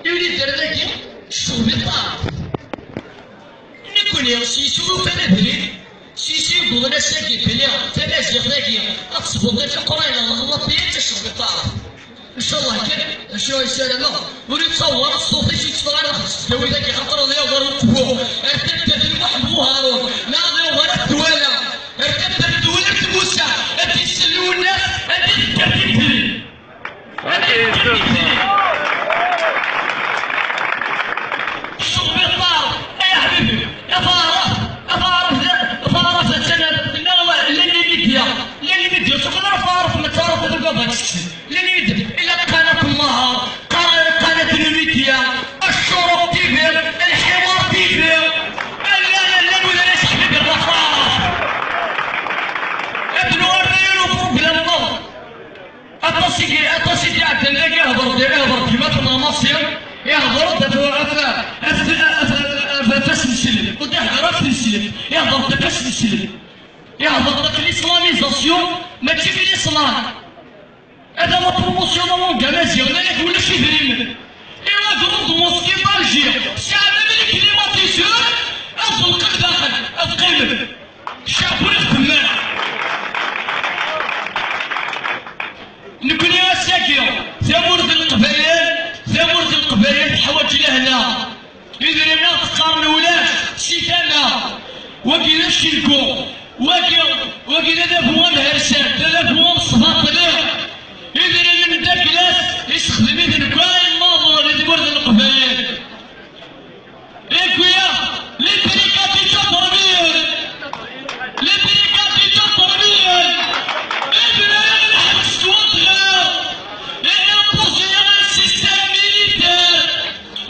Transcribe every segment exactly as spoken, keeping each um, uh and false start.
Iwlidar dagi, ccɣel iṭar. Nekkni, s yiswi ufan abrid, s yiswi yewwḍen ass-agi, belli tamaziɣt-agi ad tesbuḍ d acu qrayna, lɣelṭ-ya d ccɣel iṭar. Ncallah kan, acu i ssarameɣ, ur yettaweḍ ara s tuṭṭi-s yetteffeɣ ara s tesdawit-agi, xaṭer ad yaweḍ ar uqbu, ar taddart n Muḥend Buharun, neɣ ad yaweḍ ar at Dwala, ar taddart n Tewrirt Musa, ad d-isel Lwennas, ad d-idder tikli. Ad d-idder tikli. Ccɣel iṭar, ay aḥbibi, afaras, afaras, afaras, attan, llan, llan imidya, llan imidya, ur ttuɣ ara afaras, ma ttaruḍ ad ugadeɣ ad tseksen. Llan yid-, ila qanat n Nahar, qanat, qanat n Media, Ccuruṭ T V, Lḥiwar T V. Llan, llan wid ara yesseḥbiben lafaṛ. Ad nuɣal d ayen uproblem-nneɣ. Aṭas i, aṭas i d-iɛeddan dagi, ihder-d, ihder-d gma-tneɣ Naṣir, ihder-d ɣef, ɣef, ɣef, ɣef, ɣef ass n sself. Ur d-ihder ɣef tneslemt, ihder-d ɣef ass n sself. Ihder-d ɣef l'islamisation, mačči f l'islam. Ad awa promotion n langue amaziɣ, nnan-ak ulac idrimen. Et la grande mosquée d'Alger, tesɛa même les climatiseurs, ad ɣelqen daxel, ad qqimen. Ccɛeb ur ixeddem ara. Nekni ass-agi, tamurt n Leqbayel, tamurt n Leqbayel teḥwaǧ lehna. Idrimen ad qqaren ulac, si tama. Wagi d acengu. Wagi, wagi d adabu amhersan, d adabu amesbaṭli. Idrimen n taklas, issexdem-iten deg wayen maḍen di tmurt n Leqbayel. Ikuya, les brigades du quatre-vingt-un. Les brigades du quatre-vingt-un. Idrimen n lḥebs s wadɣir. Et imposer un système militaire.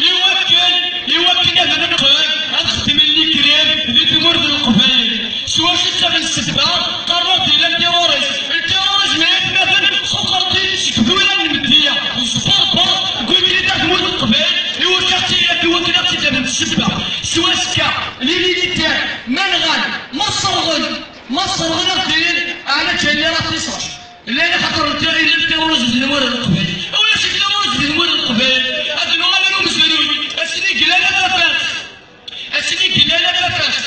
Iwakken, iwakken ad neqqel ad xedmen likrib di tmurt n Leqbayel. S wacu ttafen ssebba? Qqaren-d yella terrorisme. Terrorisme ay atmaten xuqren-t-id seg dwila n Medya. Sberber deg wigrid ar tmurt n Leqbayel. Iwakken ad tt-, iwakken ad tt-id-afen ssebba. S waska, les militaires, ma nɣan, ma sserɣen, ma sserɣen ad d-inin, ɛla ǧayni rah tiṣac. Llan axaṭer llan terrorisme di tmura n Leqbayel. Ulac terrorisme di tmura n Leqbayel. Ad nuɣal ar umezruy. Asmi yella la Pafas. Asmi yella la Pafas.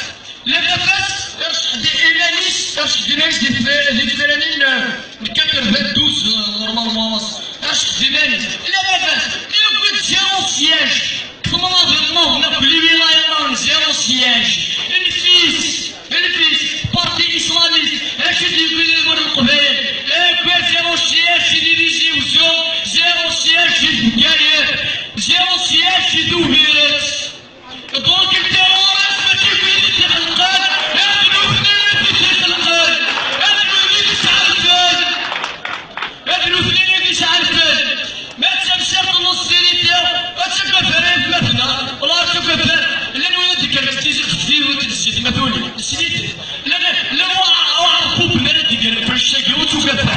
La Pafas, irceḥ-d iman-is, irceḥ-d iman-is di tf-, di tefranin, euh, n quatre-vingt-douze, euh, normalement. Irceḥ-d iman-is. La Pafas, yewwi-d zéro siège. Temnaḍin nniḍen akk, les wilayas nniḍen, zéro siège. Lfis, lfis, parti islamiste, acu d-yewwi lmur n Leqbayel? Akk zéro siège di Tizi Wezzu, zéro siège di Bgayet, zéro siège di Tubiret. Donc, le terrorisme mačči d wid i t-ixelqen, d nutni i t-ixelqen, d nutni i t-isɛerfen. D nutni i t-isɛerfen. Ma d tamsirt n l'hostilité, ur ttagad ara aytmaten-a, wala ur ttagad ara. Llan wid ad d-ikkren s tizi, s tizi, ur tt-id-zzit, ma tuli. Slit. Llan, llan wa-, Waɛerquben ara d-ikkren f annect-agi, ur ttagad ara.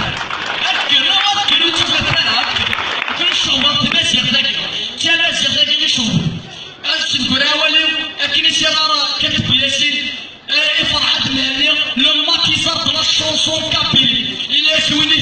Ad kkren, ad kkren, ur ttagad ara, ad kkren. Kkren ccɣel n tmaziɣt-agi. D tamaziɣt-agi i ccɣel. Ad sdegreɣ awal-iw, akken i s-iɣar Kateb Yasin, eh, i Ferḥat Mhenni, le maquisard de la chanson kabyle. Yella-as win i